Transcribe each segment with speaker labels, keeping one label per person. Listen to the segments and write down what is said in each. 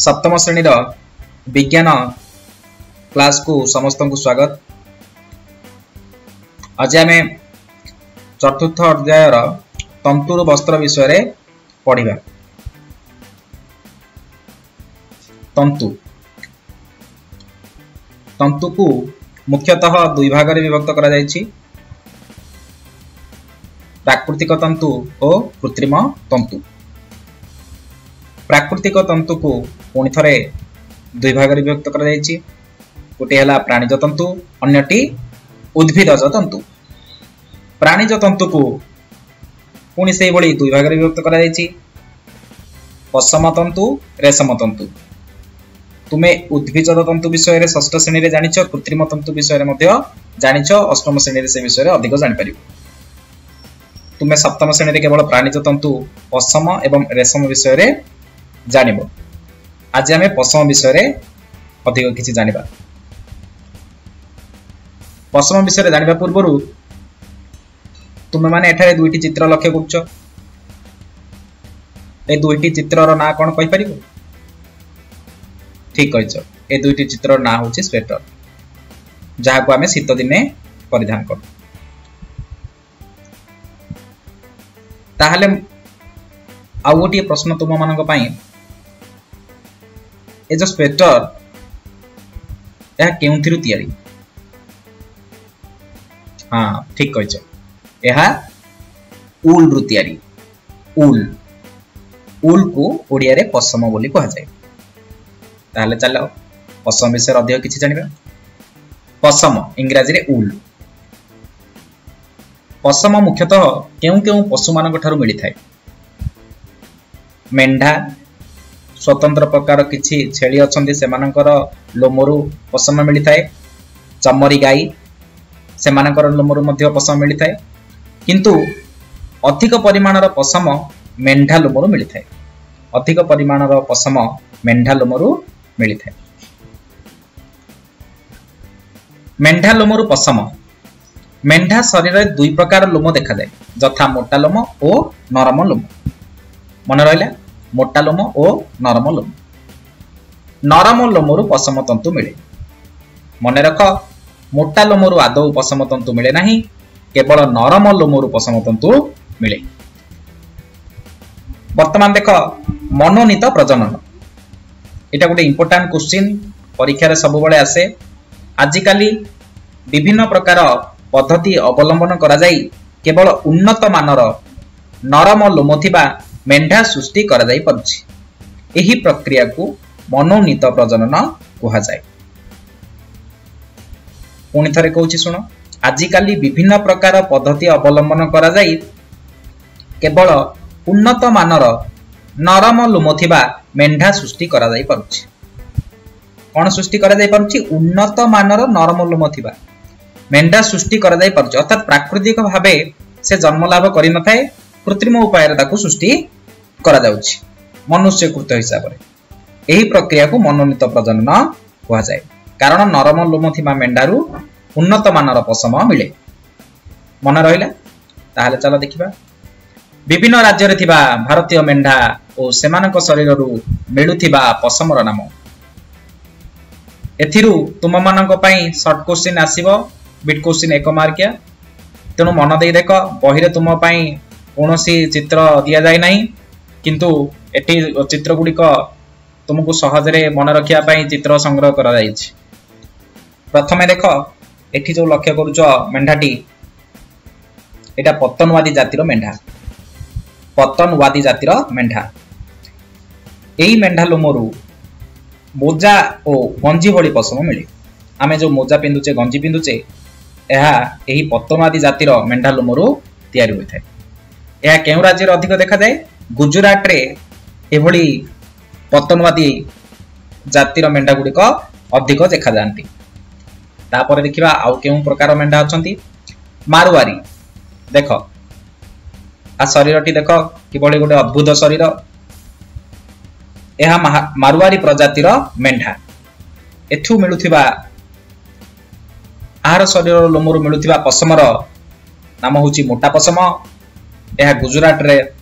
Speaker 1: ସପ୍ତମ ଶ୍ରେଣୀର ବିଜ୍ଞାନ କ୍ଲାସକୁ ସମସ୍ତଙ୍କୁ ସ୍ୱାଗତ। ଆଜି ଆମେ ଚତୁର୍ଥ ଅଧ୍ୟାୟର ତନ୍ତୁରୁ ବସ୍ତ୍ର ବିଷୟରେ ପଢ଼ିବା। ତନ୍ତୁ ତନ୍ତୁକୁ ମୁଖ୍ୟତଃ ଦୁଇ ଭାଗରେ ବିଭକ୍ତ କରାଯାଇଛି, ପ୍ରାକୃତିକ ତନ୍ତୁ ଓ କୃତ୍ରିମ ତନ୍ତୁ। ପ୍ରାକୃତିକ ତନ୍ତୁକୁ ପୁଣି ଥରେ ଦୁଇ ଭାଗରେ ବିଭକ୍ତ କରାଯାଇଛି, ଗୋଟିଏ ହେଲା ପ୍ରାଣୀଜ ତନ୍ତୁ, ଅନ୍ୟଟି ଉଦ୍ଭିଦଜ ତନ୍ତୁ। ପ୍ରାଣୀଜ ତନ୍ତୁକୁ ପୁଣି ସେଇଭଳି ଦୁଇ ଭାଗରେ ବିଭକ୍ତ କରାଯାଇଛି, ପଶମ ତନ୍ତୁ, ରେଶମ ତନ୍ତୁ। ତୁମେ ଉଦ୍ଭିଦଜ ତନ୍ତୁ ବିଷୟରେ ଷଷ୍ଠ ଶ୍ରେଣୀରେ ଜାଣିଛ, କୃତ୍ରିମ ତନ୍ତୁ ବିଷୟରେ ମଧ୍ୟ ଜାଣିଛ, ଅଷ୍ଟମ ଶ୍ରେଣୀରେ ସେ ବିଷୟରେ ଅଧିକ ଜାଣିପାରିବ। ତୁମେ ସପ୍ତମ ଶ୍ରେଣୀରେ କେବଳ ପ୍ରାଣୀଜ ତନ୍ତୁ, ପଶମ ଏବଂ ରେଶମ ବିଷୟରେ ଜାଣିବ। ଆଜି ଆମେ ପଶମ ବିଷୟରେ ଅଧିକ କିଛି ଜାଣିବା। ପଶମ ବିଷୟରେ ଜାଣିବା ପୂର୍ବରୁ ତୁମେମାନେ ଏଠାରେ ଦୁଇଟି ଚିତ୍ର ଲକ୍ଷ୍ୟ କରୁଛ। ଏ ଦୁଇଟି ଚିତ୍ରର ନାଁ କଣ କହିପାରିବ? ଠିକ କହିଛ, ଏ ଦୁଇଟି ଚିତ୍ରର ନାଁ ହେଉଛି ସ୍ୱେଟର, ଯାହାକୁ ଆମେ ଶୀତ ଦିନେ ପରିଧାନ କରୁ। ତାହେଲେ ଆଉ ଗୋଟିଏ ପ୍ରଶ୍ନ ତୁମମାନଙ୍କ ପାଇଁ, ଏ ଯୋଉ ସ୍ୱେଟର ଏହା କେଉଁଥିରୁ ତିଆରି? ହଁ, ଠିକ କହିଛ, ଏହା ଉଲରୁ ତିଆରି। ଉଲ, ଉଲକୁ ଓଡ଼ିଆରେ ପଶମ ବୋଲି କୁହାଯାଏ। ତାହେଲେ ଚାଲ ପଶମ ବିଷୟରେ ଅଧିକ କିଛି ଜାଣିବା। ପଶମ ଇଂରାଜୀରେ ଉଲ। ପଶମ ମୁଖ୍ୟତଃ କେଉଁ କେଉଁ ପଶୁମାନଙ୍କ ଠାରୁ ମିଳିଥାଏ? ମେଣ୍ଢା, ସ୍ୱତନ୍ତ୍ର ପ୍ରକାର କିଛି ଛେଳି ଅଛନ୍ତି ସେମାନଙ୍କର ଲୋମରୁ ପଶମ ମିଳିଥାଏ। ଚମରି ଗାଈ, ସେମାନଙ୍କର ଲୋମରୁ ମଧ୍ୟ ପଶମ ମିଳିଥାଏ। କିନ୍ତୁ ଅଧିକ ପରିମାଣର ପଶମ ମେଣ୍ଢା ଲୋମରୁ ମିଳିଥାଏ। ଅଧିକ ପରିମାଣର ପଶମ ମେଣ୍ଢା ଲୋମରୁ ମିଳିଥାଏ। ମେଣ୍ଢା ଲୋମରୁ ପଶମ। ମେଣ୍ଢା ଶରୀରରେ ଦୁଇ ପ୍ରକାର ଲୋମ ଦେଖାଯାଏ, ଯଥା ମୋଟା ଲୋମ ଓ ନରମ ଲୋମ। ମନେ ରହିଲା, ମୋଟା ଲୋମ ଓ ନରମ ଲୋମ। ନରମ ଲୋମରୁ ପଶମ ତନ୍ତୁ ମିଳେ। ମନେ ରଖ, ମୋଟା ଲୋମରୁ ଆଦୌ ପଶମ ତନ୍ତୁ ମିଳେ ନାହିଁ, କେବଳ ନରମ ଲୋମରୁ ପଶମ ତନ୍ତୁ ମିଳେ। ବର୍ତ୍ତମାନ ଦେଖ ମନୋନୀତ ପ୍ରଜନନ। ଏଇଟା ଗୋଟେ ଇମ୍ପୋର୍ଟାଣ୍ଟ କ୍ୱେଶ୍ଚିନ୍, ପରୀକ୍ଷାରେ ସବୁବେଳେ ଆସେ। ଆଜିକାଲି ବିଭିନ୍ନ ପ୍ରକାର ପଦ୍ଧତି ଅବଲମ୍ବନ କରାଯାଇ କେବଳ ଉନ୍ନତ ମାନର ନରମ ଲୋମ ଥିବା ମେଣ୍ଢା ସୃଷ୍ଟି କରାଯାଇ ପାରୁଛି। ଏହି ପ୍ରକ୍ରିୟାକୁ ମନୋନୀତ ପ୍ରଜନନ କୁହାଯାଏ। ପୁଣି ଥରେ କହୁଛି ଶୁଣ, ଆଜିକାଲି ବିଭିନ୍ନ ପ୍ରକାର ପଦ୍ଧତି ଅବଲମ୍ବନ କରାଯାଇ କେବଳ ଉନ୍ନତ ମାନର ନରମ ଲୋମ ଥିବା ମେଣ୍ଢା ସୃଷ୍ଟି କରାଯାଇ ପାରୁଛି। କଣ ସୃଷ୍ଟି କରାଯାଇ ପାରୁଛି? ଉନ୍ନତ ମାନର ନରମ ଲୋମ ଥିବା ମେଣ୍ଢା ସୃଷ୍ଟି କରାଯାଇ ପାରୁଛି। ଅର୍ଥାତ୍ ପ୍ରାକୃତିକ ଭାବେ ସେ ଜନ୍ମ ଲାଭ କରିନଥାଏ, କୃତ୍ରିମ ଉପାୟରେ ତାକୁ ସୃଷ୍ଟି କରାଯାଉଛି ମନୁଷ୍ୟକୃତ ହିସାବରେ। ଏହି ପ୍ରକ୍ରିୟାକୁ ମନୋନୀତ ପ୍ରଜନନ କୁହାଯାଏ, କାରଣ ନରମ ଲୋମ ଥିବା ମେଣ୍ଢାରୁ ଉନ୍ନତ ମାନର ପଶମ ମିଳେ। ମନେ ରହିଲା? ତାହେଲେ ଚାଲ ଦେଖିବା ବିଭିନ୍ନ ରାଜ୍ୟରେ ଥିବା ଭାରତୀୟ ମେଣ୍ଢା ଓ ସେମାନଙ୍କ ଶରୀରରୁ ମିଳୁଥିବା ପଶମର ନାମ। ଏଥିରୁ ତୁମମାନଙ୍କ ପାଇଁ ସର୍ଟ କ୍ୱେଶ୍ଚିନ୍ ଆସିବ, ବିଟ୍ କ୍ୱେଶ୍ଚିନ୍ 1 ମାର୍କିଆ। ତେଣୁ ମନ ଦେଇ ଦେଖ, ବହିରେ ତୁମ ପାଇଁ କୌଣସି ଚିତ୍ର ଦିଆଯାଇ ନାହିଁ, କିନ୍ତୁ ଏଠି ଚିତ୍ର ଗୁଡ଼ିକ ତୁମକୁ ସହଜରେ ମନେ ରଖିବା ପାଇଁ ଚିତ୍ର ସଂଗ୍ରହ କରାଯାଇଛି। ପ୍ରଥମେ ଦେଖ, ଏଠି ଯୋଉ ଲକ୍ଷ୍ୟ କରୁଛ ମେଣ୍ଢାଟି, ଏଇଟା ପତନୱାଦୀ ଜାତିର ମେଣ୍ଢା। ପତନୱାଦୀ ଜାତିର ମେଣ୍ଢା। ଏଇ ମେଣ୍ଢା ଲୋମରୁ ମୋଜା ଓ ଗଞ୍ଜି ଭଳି ପଶମ ମିଳେ। ଆମେ ଯୋଉ ମୋଜା ପିନ୍ଧୁଛେ, ଗଞ୍ଜି ପିନ୍ଧୁଛେ, ଏହା ଏହି ପତନୱାଦୀ ଜାତିର ମେଣ୍ଢା ଲୋମରୁ ତିଆରି ହୋଇଥାଏ। ଏହା କେଉଁ ରାଜ୍ୟରେ ଅଧିକ ଦେଖାଯାଏ? ଗୁଜୁରାଟରେ ଏଭଳି ପତନୱାଦୀ ଜାତିର ମେଣ୍ଢା ଗୁଡ଼ିକ ଅଧିକ ଦେଖାଯାଆନ୍ତି। ତାପରେ ଦେଖିବା ଆଉ କେଉଁ ପ୍ରକାର ମେଣ୍ଢା ଅଛନ୍ତି। ମାରୁଆରୀ। ଦେଖ ଆ ଶରୀରଟି ଦେଖ କିଭଳି ଗୋଟେ ଅଦ୍ଭୁତ ଶରୀର। ଏହା ମାରୁଆରୀ ପ୍ରଜାତିର ମେଣ୍ଢା। ଏଠୁ ମିଳୁଥିବା ଆହାର ଶରୀରର ଲୋମରୁ ମିଳୁଥିବା ପଶମର ନାମ ହେଉଛି ମୋଟା ପଶମ। ଏହା ଗୁଜୁରାଟରେ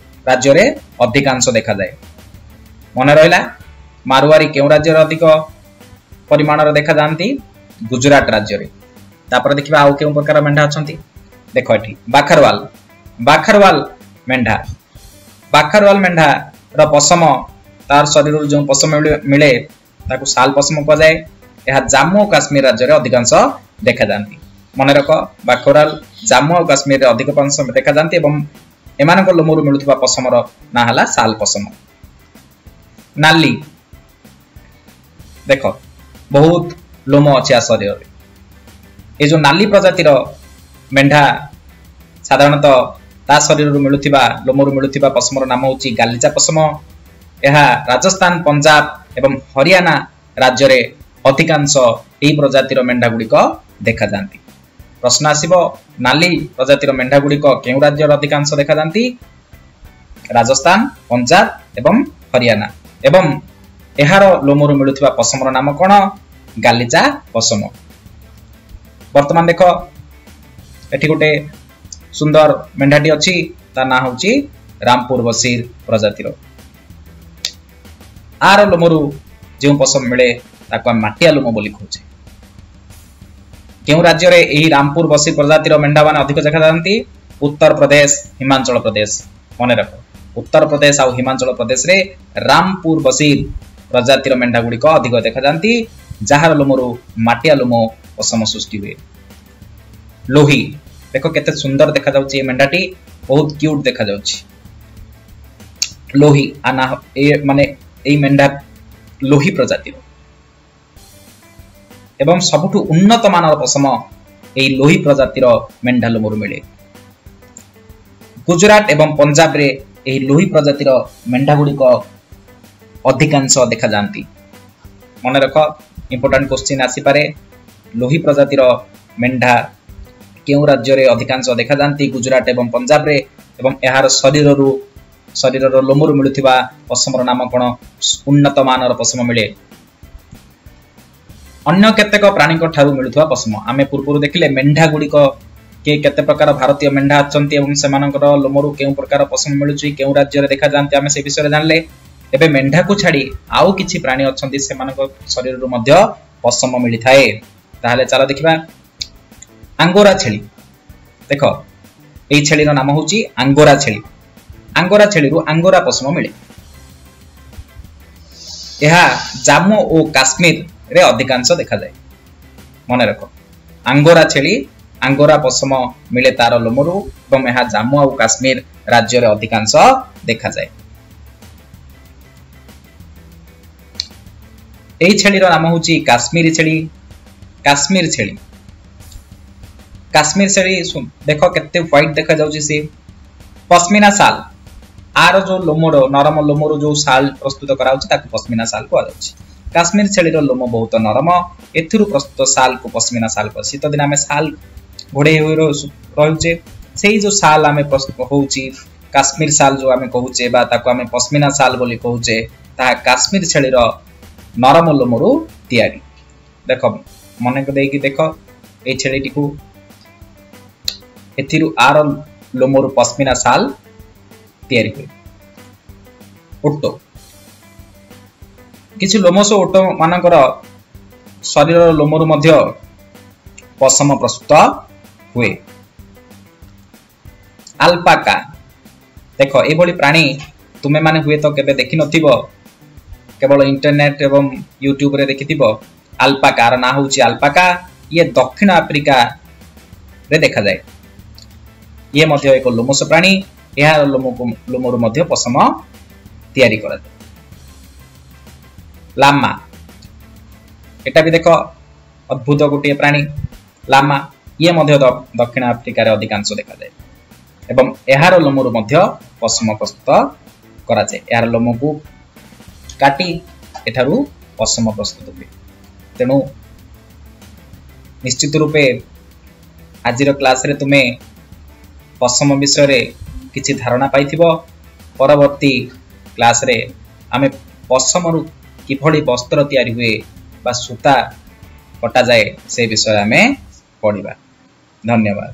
Speaker 1: ରାଜ୍ୟରେ ଅଧିକାଂଶ ଦେଖାଯାଏ। ମନେ ରହିଲା? ମାରୁଆରୀ କେଉଁ ରାଜ୍ୟରେ ଅଧିକ ପରିମାଣରେ ଦେଖାଯାଆନ୍ତି? ଗୁଜୁରାଟ ରାଜ୍ୟରେ। ତାପରେ ଦେଖିବା ଆଉ କେଉଁ ପ୍ରକାର ମେଣ୍ଢା ଅଛନ୍ତି। ଦେଖ ଏଠି ବାଖରୱାଲ, ବାଖରୱାଲ ମେଣ୍ଢା, ବାଖରୱାଲ ମେଣ୍ଢାର ପଶମ, ତାର ଶରୀରରୁ ଯେଉଁ ପଶମ ମିଳେ ତାକୁ ଶାଲ ପଶମ କୁହାଯାଏ। ଏହା ଜାମ୍ମୁ ଓ କାଶ୍ମୀର ରାଜ୍ୟରେ ଅଧିକାଂଶ ଦେଖାଯାଆନ୍ତି। ମନେ ରଖ, ବାଖରୱାଲ ଜାମ୍ମୁ ଓ କାଶ୍ମୀରରେ ଅଧିକ ଦେଖାଯାଆନ୍ତି ଏବଂ ଏମାନଙ୍କ ଲୋମରୁ ମିଳୁଥିବା ପଶମର ନାଁ ହେଲା ଶାଲ ପଶମ। ନାଲି, ଦେଖ ବହୁତ ଲୋମ ଅଛି ଆ ଶରୀରରେ। ଏ ଯୋଉ ନାଲି ପ୍ରଜାତିର ମେଣ୍ଢା, ସାଧାରଣତଃ ତା ଶରୀରରୁ ମିଳୁଥିବା ଲୋମରୁ ମିଳୁଥିବା ପଶମର ନାମ ହେଉଛି ଗାଲିଚା ପଶମ। ଏହା ରାଜସ୍ଥାନ, ପଞ୍ଜାବ ଏବଂ ହରିୟାଣା ରାଜ୍ୟରେ ଅଧିକାଂଶ ଏହି ପ୍ରଜାତିର ମେଣ୍ଢା ଗୁଡ଼ିକ ଦେଖାଯାଆନ୍ତି। ପ୍ରଶ୍ନ ଆସିବ, ନାଲି ପ୍ରଜାତିର ମେଣ୍ଢା ଗୁଡ଼ିକ କେଉଁ ରାଜ୍ୟରେ ଅଧିକାଂଶ ଦେଖାଯାଆନ୍ତି? ରାଜସ୍ଥାନ, ପଞ୍ଜାବ ଏବଂ ହରିୟାଣା। ଏବଂ ଏହାର ଲୋମରୁ ମିଳୁଥିବା ପଶମର ନାମ କଣ? ଗାଲିଚା ପଶମ। ବର୍ତ୍ତମାନ ଦେଖ ଏଠି ଗୋଟେ ସୁନ୍ଦର ମେଣ୍ଢାଟି ଅଛି, ତା ନାଁ ହେଉଛି ରାମପୁର ବସିର ପ୍ରଜାତିର। ଆର ଲୋମରୁ ଯେଉଁ ପଶମ ମିଳେ ତାକୁ ଆମେ ମାଟିଆ ଲୋମ ବୋଲି କହୁଛେ। କେଉଁ ରାଜ୍ୟରେ ଏହି ରାମପୁର ବସିର ପ୍ରଜାତିର ମେଣ୍ଢାମାନେ ଅଧିକ ଦେଖାଯାଆନ୍ତି? ଉତ୍ତରପ୍ରଦେଶ, ହିମାଚଳ ପ୍ରଦେଶ। ମନେ ରଖ, ଉତ୍ତରପ୍ରଦେଶ ଆଉ ହିମାଚଳ ପ୍ରଦେଶରେ ରାମପୁର ବସିର ପ୍ରଜାତିର ମେଣ୍ଢା ଗୁଡ଼ିକ ଅଧିକ ଦେଖାଯାଆନ୍ତି, ଯାହାର ଲୋମରୁ ମାଟିଆ ଲୋମ ପଶମ ସୃଷ୍ଟି ହୁଏ। ଲୋହି, ଦେଖ କେତେ ସୁନ୍ଦର ଦେଖାଯାଉଛି ଏ ମେଣ୍ଢାଟି, ବହୁତ କ୍ୟୁଟ୍ ଦେଖାଯାଉଛି। ଲୋହି ଆନା ଏ ମାନେ ଏଇ ମେଣ୍ଢା ଲୋହି ପ୍ରଜାତିର ଏବଂ ସବୁଠୁ ଉନ୍ନତ ମାନର ପଶମ ଏଇ ଲୋହି ପ୍ରଜାତିର ମେଣ୍ଢା ଲୋମରୁ ମିଳେ। ଗୁଜୁରାଟ ଏବଂ ପଞ୍ଜାବରେ ଏହି ଲୋହି ପ୍ରଜାତିର ମେଣ୍ଢା ଗୁଡ଼ିକ ଅଧିକାଂଶ ଦେଖାଯାଆନ୍ତି। ମନେ ରଖ, ଇମ୍ପୋର୍ଟାଣ୍ଟ କ୍ୱେଶ୍ଚିନ୍ ଆସିପାରେ, ଲୋହି ପ୍ରଜାତିର ମେଣ୍ଢା କେଉଁ ରାଜ୍ୟରେ ଅଧିକାଂଶ ଦେଖାଯାଆନ୍ତି? ଗୁଜୁରାଟ ଏବଂ ପଞ୍ଜାବରେ। ଏବଂ ଏହାର ଶରୀରର ଲୋମରୁ ମିଳୁଥିବା ପଶମର ନାମ କଣ? ଉନ୍ନତ ମାନର ପଶମ ମିଳେ। ଅନ୍ୟ କେତେକ ପ୍ରାଣୀଙ୍କ ଠାରୁ ମିଳୁଥିବା ପଶମ, ଆମେ ପୂର୍ବରୁ ଦେଖିଲେ ମେଣ୍ଢା ଗୁଡ଼ିକ କେତେ ପ୍ରକାର ଭାରତୀୟ ମେଣ୍ଢା ଅଛନ୍ତି ଏବଂ ସେମାନଙ୍କର ଲୋମରୁ କେଉଁ ପ୍ରକାର ପଶମ ମିଳୁଛି, କେଉଁ ରାଜ୍ୟରେ ଦେଖାଯାଆନ୍ତି, ଆମେ ସେ ବିଷୟରେ ଜାଣିଲେ। ଏବେ ମେଣ୍ଢାକୁ ଛାଡ଼ି ଆଉ କିଛି ପ୍ରାଣୀ ଅଛନ୍ତି, ସେମାନଙ୍କ ଶରୀରରୁ ମଧ୍ୟ ପଶମ ମିଳିଥାଏ। ତାହେଲେ ଚାଲ ଦେଖିବା ଆଙ୍ଗୋରା ଛେଳି। ଦେଖ ଏଇ ଛେଳିର ନାମ ହେଉଛି ଆଙ୍ଗୋରା ଛେଳି। ଆଙ୍ଗୋରା ଛେଳିରୁ ଆଙ୍ଗୋରା ପଶମ ମିଳେ। ଏହା ଜାମ୍ମୁ ଓ କାଶ୍ମୀରରେ ଅଧିକାଂଶ ଦେଖାଯାଏ। ମନେ ରଖ, ଆଙ୍ଗୋରା ଛେଳି, ଆଙ୍ଗୋରା ପଶମ ମିଳେ ତାର ଲୋମରୁ ଏବଂ ଏହା ଜାମ୍ମୁ ଆଉ କାଶ୍ମୀର ରାଜ୍ୟରେ ଅଧିକାଂଶ ଦେଖାଯାଏ। ଏହି ଛେଳିର ନାମ ହେଉଛି କାଶ୍ମୀରୀ ଛେଳି। କାଶ୍ମୀର ଛେଳି, କାଶ୍ମୀର ଛେଳି ଦେଖ କେତେ ହ୍ୱାଇଟ୍ ଦେଖାଯାଉଛି ସେ। ପଶ୍ମିନା ଶାଲ, ଆର ଯୋଉ ଲୋମର ନରମ ଲୋମରୁ ଯୋଉ ଶାଲ ପ୍ରସ୍ତୁତ କରାଯାଉଛି ତାକୁ ପଶ୍ମିନା ଶାଲ କୁହାଯାଉଛି। କାଶ୍ମୀର ଛେଳିର ଲୋମ ବହୁତ ନରମ, ଏଥିରୁ ପ୍ରସ୍ତୁତ ଶାଲକୁ ପଶ୍ମିନା ଶାଲ କୁହାଯାଉଛି। ଶୀତ ଦିନ ଆମେ ଶାଲ ଘୋଡ଼େଇ ହୋଇ ରହୁଛେ, ସେଇ ଯୋଉ ଶାଲ ଆମେ ହଉଛି କାଶ୍ମୀର ଶାଲ ଯୋଉ ଆମେ କହୁଛେ ବା ତାକୁ ଆମେ ପଶ୍ମିନା ଶାଲ ବୋଲି କହୁଛେ, ତାହା କାଶ୍ମୀର ଛେଳିର ନରମ ଲୋମରୁ ତିଆରି। ଦେଖ ମନେ ଦେଇକି ଦେଖ ଏଇ ଛେଳିଟିକୁ, ଏଥିରୁ ଆର ଲୋମରୁ ପଶ୍ମିନା ଶାଲ ତିଆରି ହୁଏ। ଓଟ, କିଛି ଲୋମଶ ଓଟ ମାନଙ୍କର ଶରୀରର ଲୋମରୁ ମଧ୍ୟ ପଶମ ପ୍ରସ୍ତୁତ ହୁଏ। ଆଲପାକା, ଦେଖ ଏଇଭଳି ପ୍ରାଣୀ ତୁମେମାନେ ହୁଏତ କେବେ ଦେଖିନଥିବ, କେବଳ ଇଣ୍ଟରନେଟ ଏବଂ ୟୁଟ୍ୟୁବରେ ଦେଖିଥିବ। ଆଲପାକାର ନାଁ ହେଉଛି ଆଲପାକା। ଇଏ ଦକ୍ଷିଣ ଆଫ୍ରିକାରେ ଦେଖାଯାଏ। ଇଏ ମଧ୍ୟ ଏକ ଲୋମଶ ପ୍ରାଣୀ, ଏହାର ଲୋମରୁ ମଧ୍ୟ ପଶମ ତିଆରି କରାଯାଏ। ଲାମା, ଏଟା ବି ଦେଖ ଅଦ୍ଭୁତ ଗୋଟିଏ ପ୍ରାଣୀ ଲାମା। ଇଏ ମଧ୍ୟ ଦକ୍ଷିଣ ଆଫ୍ରିକାରେ ଅଧିକାଂଶ ଦେଖାଯାଏ ଏବଂ ଏହାର ଲୋମରୁ ମଧ୍ୟ ପଶମ ପ୍ରସ୍ତୁତ କରାଯାଏ। ଏହାର ଲୋମକୁ କାଟି ଏଠାରୁ ପଶମ ପ୍ରସ୍ତୁତ ହୁଏ। ତେଣୁ ନିଶ୍ଚିତ ରୂପେ ଆଜିର କ୍ଲାସରେ ତୁମେ ପଶମ ବିଷୟରେ କିଛି ଧାରଣା ପାଇଥିବ। ପରବର୍ତ୍ତୀ କ୍ଲାସରେ ଆମେ ପଶମରୁ କିଭଳି ବସ୍ତ୍ର ତିଆରି ହୁଏ ବା ସୂତା କଟାଯାଏ ସେ ବିଷୟରେ ଆମେ ପଢ଼ିବା। ଧନ୍ୟବାଦ।